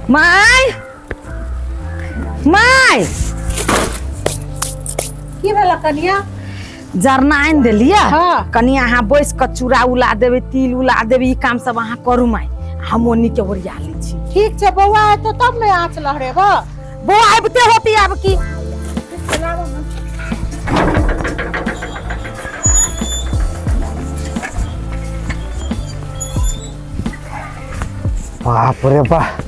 My my की भेल कनिया? जरना आनि देलियै। हाँ। कनि अहाँ बैस कऽ चूड़ा उला देबै, तिल उला देबै, ई काम सब अहाँ करू माय, हम ओनी के ओरिया लै छी। ठीक छै बौआ, एतौ तब ने आँच लहरेब। बौआ आबिते होती आब की। बाप रे बाप,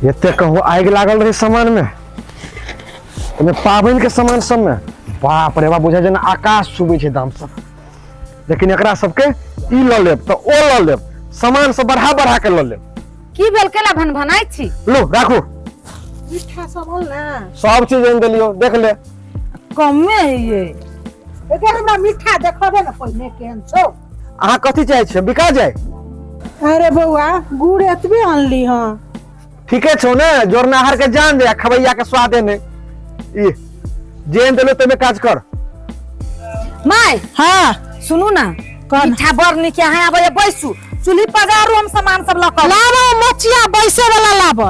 एते कहू आगि लागल रहे सामान में, ओहिमे पाबनि के सामान सब में, बाप रे बाप, बुझाइ जेना आकाश छुबै छै दाम सब। लेकिन एकरा सबके ई लऽ लेब तऽ ओ लऽ लेब, सामान सब बढ़ा बढ़ा के लऽ लेब। की भेल, केला भनभनाइ छी? लो राखू। मीठा सब होल ने? सब चीज आनि देलियौ, देख ले। कमे है ये। एके हमरा मीठा देखबे ने पहिने केहन छौ। अहाँ कथी चाहै छियै, बिका जाय? अरे बौआ, गुड़ एतबे अनली हँ। ठीके छौ ने, जोड़नाहर के जान दे आ खबैया के स्वादे ने। ई जे आनि देलौ तमे काज कर। माय। हाँ। सुनू ना। कौन? मीठा बड़ नीक, अहाँ आबै बैसू, चूल्ही पजारू, हम सामान सब लऽ कऽ लाबो मचिया बैसे वाला लाबो,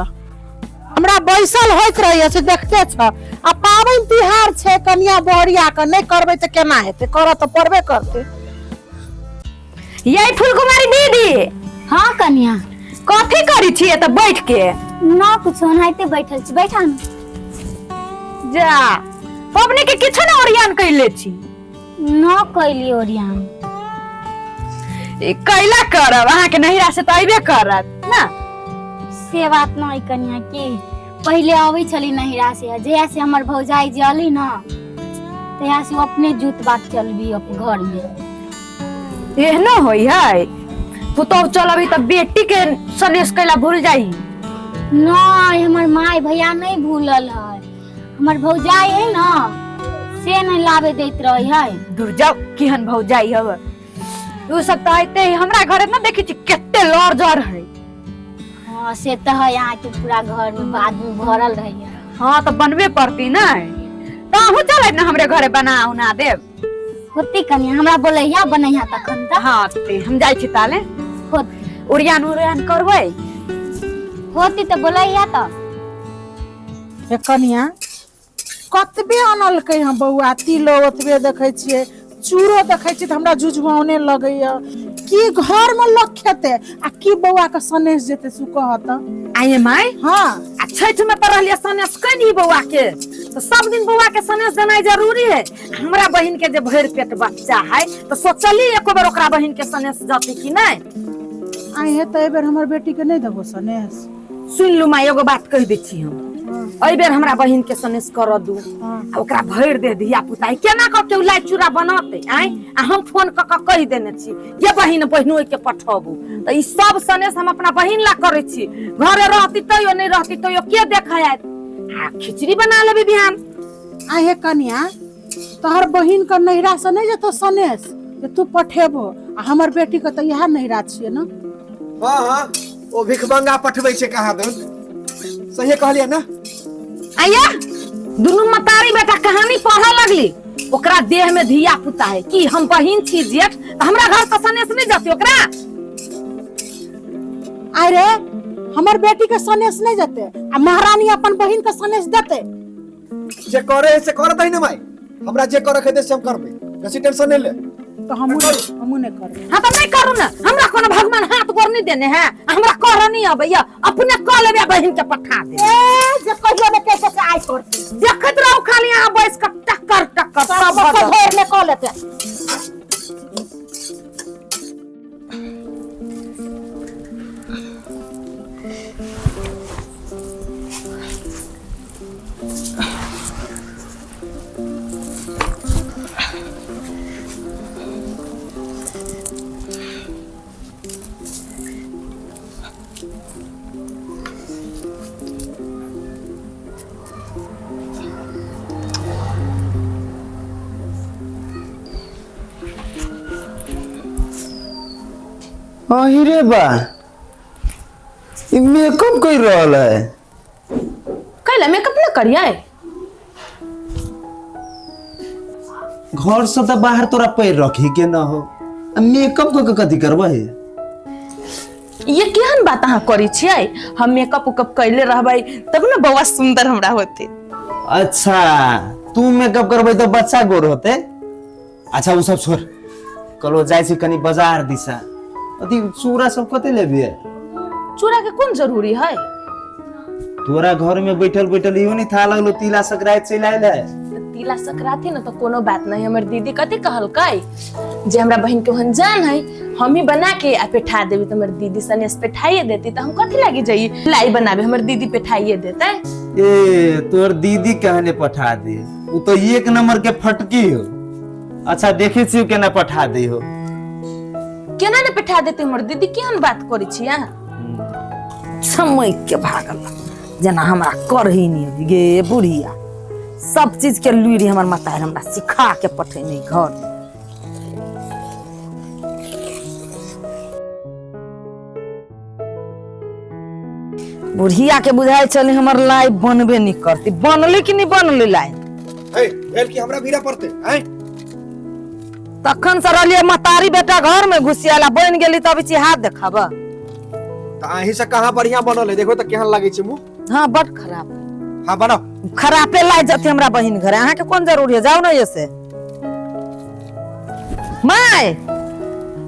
हमरा बैसल होइत रहैया से देखते छ। आ पाबनि तिहार छै, कनिया बहरिया के नहि करबै तऽ केना हेतै? करऽ तऽ पड़बे करतै। यही फूलकुमारी दीदी। हाँ कनिया। कथी करी छियै तऽ बैठ के? ना कुछो, ओनाहिते बैठल छी, बैठा न। जा, पबनी के किछु ने ओरियान कैले छी? न कैली ओरियान। ई कैला करब, अहाँके नहिरा से तऽ अयबे करत ना। से बात नहीं कनिया, की पहिले अबै छली नहिरा से, जहिया से हमर भौजाई जे अली न तहिया से ओ अपने जूत बात चलबी अप घर में। एहनो होई है, पुतोह चलबी तऽ बेटी के सनेस कैला भूल जाई? नहीं, हमर माय भैया नहीं भूलल है, हमर भौजाई है न से नहीं लाबे दैत रहे है। दूर जाओ, केहन भौजाई हव उ सब तऽ अइते ही हमरा घरे न देखै छी कते लड़ जर है। हाँ से तऽ है, यहाँ के पूरा घर में आदमी भरल रहे। हाँ तऽ बनबे पड़ती ने, तऽ अहूँ चलै ने हमरे घरे बना उना देब। होती कनिया, हमरा बोलैया बनैया तखन तऽ। हाँ ते हम जाइ छी ताले। होती। ओरियान उरियान करबै। होती तऽ बोलैया तऽ। हे कनिया, कतबे अनलकै हँ बौआ, तिलो ओतबे देखै छियै, चूड़ो देखै छियै तऽ हमरा झुझुआउने लगैया। की घरमे लोक खेतै आ की बौआके सनेस जेतै, सु कहऽ तऽ। आये माय। हाँ। आ छठि में तऽ रहलियै सनेस कैनी बौआ के, तऽ सब दिन बौआ के सनेस देनाइ जरूरी है। हमरा बहिन के जे भरि पेट बच्चा है तऽ सोचली एको बेर ओकरा बहिन के सनेस जतै कि नहि? आइ हे तऽ एहि बेर हमर बेटी के नहि देबो सनेस? सुन लू माय, एगो बात कहि दै छी हम, एहि बेर हमरा बहिन के सनेस करऽ दू। आ ओकरा भरि दे धिया पुता केना कऽ के लाइ चूड़ा बनतै? आँय, आ हम फोन कऽ कऽ कहि देने छी ये बहिन बहिनोइ के पठबू, तऽ ई सब सनेस हम अपना बहिन ला करै छी। घरे रहती तैयो, नहि रहती तैयो के देखै आयत? आ खिचड़ी बना लेबै बिहान। आइ हे कनिया, तोहर बहिन के नैहरा से नहि जेतौ सनेस जे तू पठेबो, आ हमर बेटी के तऽ इएह नैहरा छियै ने। हाँ हाँ, ओ भिखमंगा पठबै छै कहाँ दन, सही कहलियै ने? आया दुनू मतारी बेटा कहानी पढ़ऽ लगली। ओकरा देह में धिया पुता है कि हम बहिन छी जेठ, तऽ हमरा घर से सनेस नहीं जती ओकरा? अरे हमर बेटी के सनेस नहीं जते आ महारानी अपन बहिन के सनेस देते? जे करे है से कर दही ने माई, हमरा जे करे के से हम करबे, बेसी टेंशन नहीं ले। तो हमहू नहीं करबे। हाँ तो नहीं करू ना, हमरा कोनो भगवान हाथ गोर नहीं देने है, हमरा कर नहीं अबैया, अपने कर लेबे, बहिन के पठा दे। ए जे कहियो ने कैसे से आइ करते। देखैत रहू खाली अहाँ बैस के टक्कर टक्कर सब सब बदल। घेर ले कऽ लेते। अही रे बा, ई मेकअप कर रहल है। कैला मेकअप न करियै? घर से तो बाहर तोरा पैर रखी के न हो, आ मेकअप क के कथी करबै? ये केहन बात अहाँ करै छियै? हम मेकअप उकअप कैले रहबै तब ने बौआ सुंदर हमरा होते। अच्छा तू मेकअप करबै तऽ बच्चा गोर होते। अच्छा ओ सब छोड़, कलो जाइ छी कनी बाजार दिशा। अथी चूड़ा सब कते लेबी? चूड़ा के कोन जरूरी है? तोरा घर में बैठल बैठल इहो नहीं था लगलो तिला संक्रांति चलि आयल है। तिला संक्रांति न तो कोनो बात नहीं। हमर दीदी कथी कहलकै जे हमरा बहन के ओहन जान है, हम ही बना के आ पेठा देबी, तो हमर दीदी सनेस पेठाइए देती, तो हम कथी लागी जाइए लाई बनाबे, हमर दीदी पेठाइए देते। ए तोर दीदी कहने पठा दे, उ तो एक नंबर के फटकी हो। अच्छा देखे छी केना पठा दे हो। केना ने पेठा देते हमर दीदी? केहन बात करै छी अहाँ? छमैक के भागल जेना हमरा करही नहीं गे बुढ़िया। सब चीज के लुरि हमर माता हमरा सिखा के पठेने घर। बुढ़िया के बुझाइ छलै हमर लाई बनबे नहीं करती, बनली कि नहीं बनली लाई? ए भेल कि हमरा भीड़ा पड़ते हैं? तखन से रहलियै मतारी बेटा घर में घुसियाला, बन गेली तब छी हाथ देखाब। त अहीं से कहाँ बढ़िया बनल है, देखो त केहन लागै छै मुंह। हाँ बड खराब। हाँ बनाओ। खरापे लाग जते हमरा बहिन घरे, अहाँ के कोन जरूरी है? जाओ ना ये से। My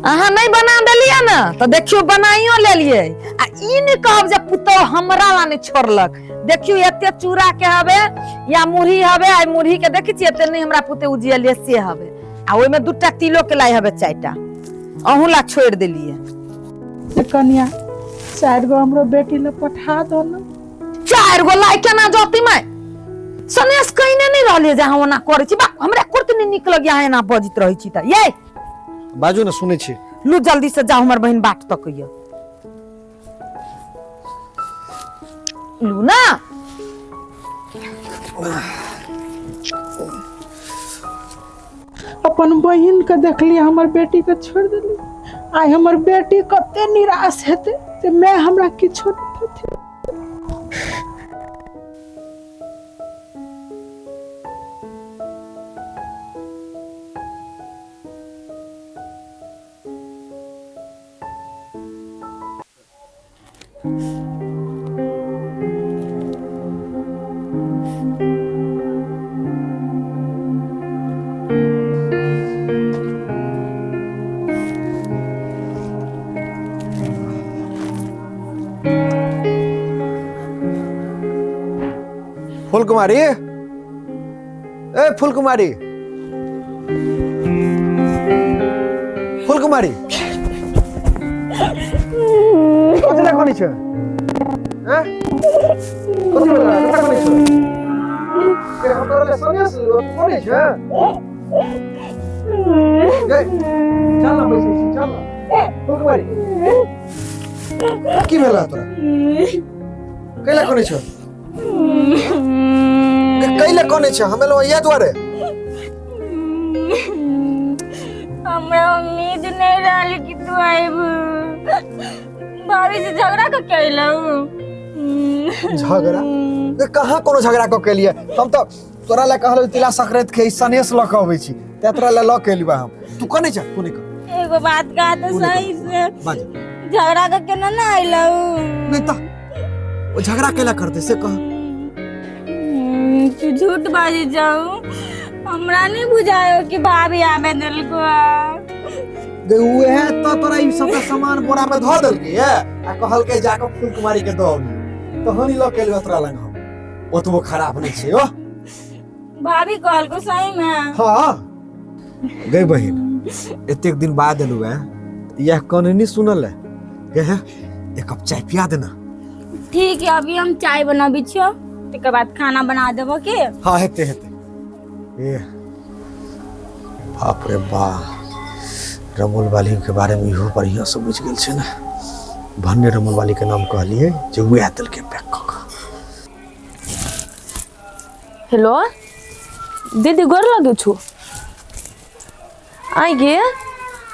अहाँ नहीं बना देलियै ना तो देखियो बनाइयो लेलियै। आ ई नहीं कहब जे पुतोह हमरा ला नहीं छोड़लक। देखियो एते चूड़ा के हवे या मुरही हवे, आ मुरही के देखै छियै एते नहीं हमरा पुते उजियलियै से हवे, आ ओहिमे दूटा तिलो के लाई हवे चारिटा, अहूँ ला छोड़ि देलियै। कनिया चारि गो हमरो बेटी ला पठा दो ना। चारि गो लाई केना जती माय? सनेस कहिने नहीं रहलियै जे अहाँ ओना करै छी। बा हमरा कुर्त नहीं नीक लगैया अहाँ एना बजैत रहै छी तऽ। ये बाजू ना, सुनै छी। लू जल्दी से जाओ, हमर बहिन बाट तकैया। लू ना। अपन बहिन के देखली, हमर बेटी के छोड़ देली। आइ हमर बेटी कते निराश हेतै जे मैं हमरा किछो नहीं पते। फूल कुमारी, ए फूल कुमारी, फूल कुमारी, कथी लए कनै छै? हैं? कथी भेलै? कथी लए कनै छै? ए, हम तोरा लए सनेस कनै छै? गै, चल ना बैसै छी, चल ना। फूल कुमारी, की भेलै तोरा? कैला कनै छै? कैला कनै छै? हम एलहुँ इएह दुआरे। हमरा उम्मीद नहीं रहल कि तू आइब। भाभी से झगड़ा क के अइलहु। झगड़ा? ए, कहाँ कोनो झगड़ा क के एलियै? हम तऽ तोरा लए कहलहुँ तिला संक्रांति के सनेस लऽ कऽ अबै छी, तें तोरा लए लऽ के एलियै हम। तू कनै छै? तू नहि कर। एगो बात कहा तो सही से। बाज। झगड़ा क के ना ना अइलहु? नहीं तऽ ओ झगड़ा केला करते से कह। तू झूठ बाजी जाऊ, हमरा नहीं बुझायो कि भाभी आबे देलको। गे उहे तो तोरा ई सबटा सामान बोरा में धऽ देलकै ये आ कहलकै जाके फूल कुमारी के दऽ अबही, तहन ई लऽ के एलियै तोरा लग हम। ओतबो खराब नहि छै ओ। भाभी कहलको सही में? हाँ गई बहिन, एतेक दिन बाद एलू है, यह कहानी सुनल है। गे हे, एक कप चाय पिया देना। ठीक है, अभी हम चाय बनाबी छियो, तकर बाद खाना बना देबो के। हाँ हेते हेते। ए बाप रे बा, रमोल वाली के बारे में इहो बढ़िया से बुझ गेल छै ने। भन्ने रमोल वाली के नाम कहलिए जे वएह देलकै पैक कऽ कऽ। हेलो दीदी, गोर लगै छु। आइ गे,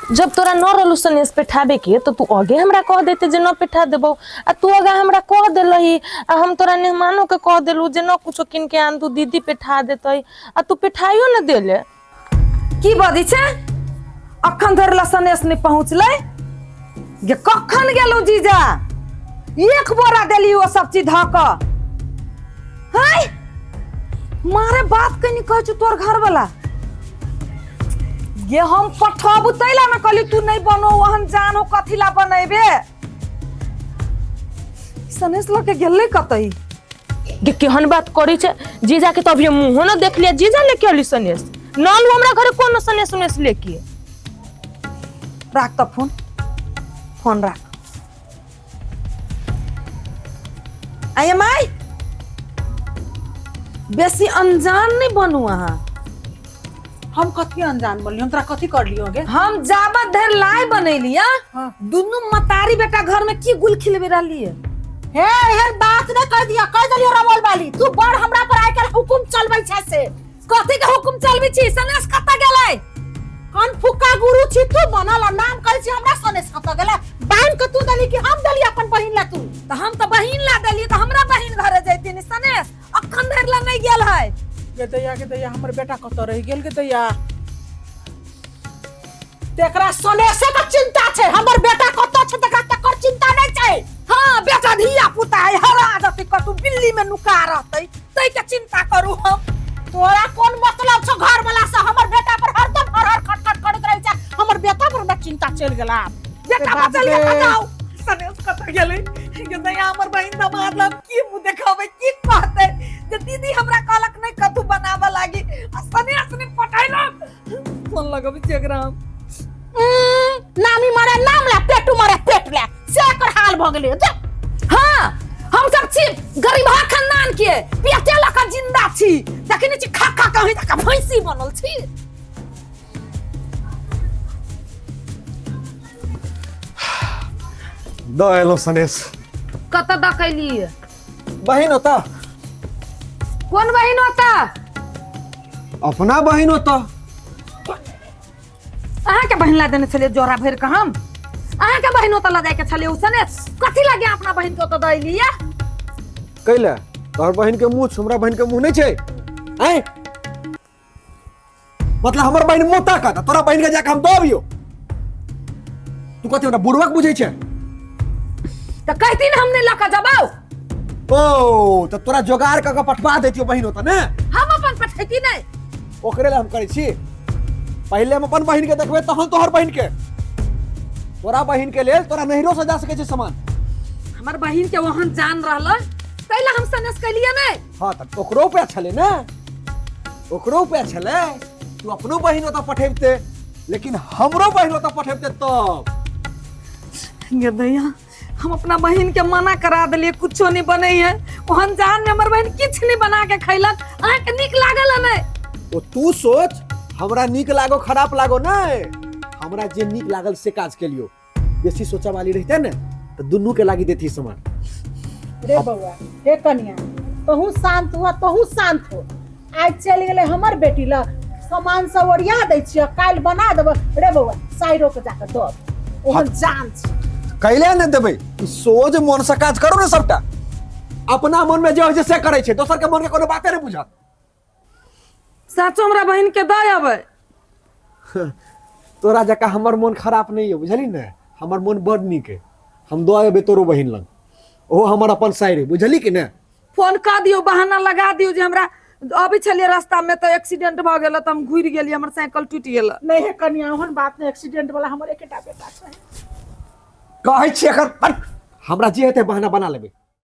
जब तोरा न रहलू सनेस पेठाबे के तो तू आगे हमरा कह देते जे न पेठा देबो, आ तू आगे हमरा कह देलही आ हम तोरा मेहमानो के कह देलू जे न कुछो किन के आन, तू दीदी पेठा देतै, आ तू पेठाइयो न देले। की बजै छै? अखन धरि लए सनेस नहि पहुँचलै। गे कखन गेलौ जीजा? एक बोरा देली ओ सब चीज धऽ कऽ। हाय मारे बात कनी कहै छौ तोर घर वाला। गे हम पठाबू तैला ना कहली तू नहीं बनो, ओहन जानो कथी ला बनेबे। सनेस लऽ के गेलै कतई? गे केहन बात करै छै जीजा के, तो अभी मुंहो न देख लिया। जीजा लेके अली सनेस न लू, हमरा घरे कोनो सनेस उनेस लेके। राख तऽ फोन, फोन राख। आये माय, बेसी अनजान नहीं बनू अहाँ। हम कथी अनजान बनली? हम तोरा कथी कर लियो गे? हम जाबत धरि लाय बनेली। हाँ। दुनू मतारी बेटा घर में की गुल खिलबे रहली है? हे एहन बात नहीं कह दिया, कह देलियो रमोल वाली, तू बड़ हमरा पर आइ काल्हि हुकुम चलबै छै से। कथी के हुकुम चलबी छी? सनेस कतऽ गेलै? कौन फुक्का गुरु छी तू बनल आ नाम कहै छी हमरा? सनेस कतऽ गेलै? बान्हि के तू देली कि हम देली अपन बहिन ला तू? तऽ हम तऽ बहिन ला देलियै, तऽ हमरा बहिन घरे जैती। सनेस अखन धरि ला नहीं गेल है। गे दैया, गे दैया, हमर बेटा कतऽ रहि गेल? गे दैया, तेकरा सनेसे के चिंता छै, हमर बेटा कतऽ छै तकरा तकर चिंता नहि छै। हाँ, बेटा धिया पुता है, हरा जतै कतू बिल्ली में नुका रहतै तै के चिंता करू हम? तोरा कोन मतलब छौ घर वाला से? हमर बेटा पर हरदम हर हर खटखट करैत रहै छै। हमर बेटा पर हमरा चिंता चलि गेल आब। बेटा बाप बचल रे। बताओ सनेस कतऽ गेलै? गे दैया, हमर बहिन दमाद लग की मुँह देखाबै? की कहतै जे दीदी हमरा कहलक नहि कतू बनाबऽ लागी आ सनेस नहि पठैलक? फोन लगबै छी एकरा हम। नामी मारे नाम ला, पेटू मारे पेट ला, से एकर हाल भऽ गेलै जा। हाँ, हम सब छी गरीबहा खानदान के, पेटे लऽ कऽ जिंदा छी। देखै नहि छी, खा खा कऽ तक भैंसी बनल छी। दऽ एलहुँ सनेस। कतऽ दऽ कैलियै? बहिन ओतऽ। कोन बहिन ओतऽ? अपना बहिन ओतऽ। अहाँके बहिन ला देने छलियै जोरा भरि कऽ हम। अहाँके बहिन ओतऽ लऽ जायके छलियै ओ सनेस। कथी लागे अपना बहिन के ओतऽ दऽ एलियै? कैले तोहर बहिन के मुँह छौ, हमरा बहिन के मुँह नहि छै? आँय, मतलब हमर बहिन मोटा का तोरा बहिन के जाके हम दऽ अबियौ? तू कथी हमरा बुढ़वक बुझै छै? तऽ कहती ने हम नहि लऽ कऽ जबौ। ओ तऽ तोरा जोगाड़ कऽ के पठवा दैतियौ बहिन ओतऽ ने? हम अपन पठैती नहि। ओकरे लए हम करै छी। पहिले हम अपन बहिन के देखबै, तहन तोहर बहिन के। तोरा बहिन के लेल तोरा नैहरो से जा सकै छै सामान। हमर बहिन के ओहन जान रहल तै ला हम सनेस कैलियै नहि। हाँ, तऽ ओकरो उपाय छलै ने, ओकरो उपाय छलै। तू अपनो बहिन ओतऽ पठेबते, लेकिन हमरो बहिन ओतऽ पठेबते तब। गे दैया, हम अपना बहिन के मना करा देलियै, कुछो नहीं बनै है। ओहन जान में हमर बहिन किछु नहीं बना के खैलक। अहाँके नीक लागल है नहि? ओ तू सोच, हमरा नीक लागो खराब लागो नहीं, हमरा जे नीक लागल से काज के लियो। बेसी सोचा वाली रहते ने तो दुनू के लागी देती सामान। रे बौआ, हे कनिया, तहू शांत हुआ, तहू शांत हो। आइ चलि गेलै हमर बेटी लग, सामान सब ओरिया दै छियै, काल्हि बना देबै। रे बौआ, साइरो के जाके दऽ, ओहन जान छै। कैले ने देबै? ई सोझ मन से काज करू ने सबटा। अपना मन में जे होइ छै से करै छै, दोसर के मन के कोनो बाते नहि बुझत। साचो हमरा बहिन के दऽ अबै। तोरा जकाँ हमर मन खराब नहीं है, बुझली ने? हमर मन बड़ नीक है। हम दऽ अयबै तोरो बहिन लग, ओहो हमर अपन साइर है, बुझली कि ने? फोन कऽ दियौ, बहाना लगा दियौ जे हमरा अबै छलियै रास्ता में तऽ एक्सीडेंट भऽ गेल, तऽ हम घुरि गेलियै, हमर साइकिल टूटि गेल। नहीं हे कनिया, ओहन बात नहीं। एक्सीडेंट वाला हमर एकेटा बेटा छै। कहै छियै एकर पर हमरा जे हेतै बहाना बना लेबै।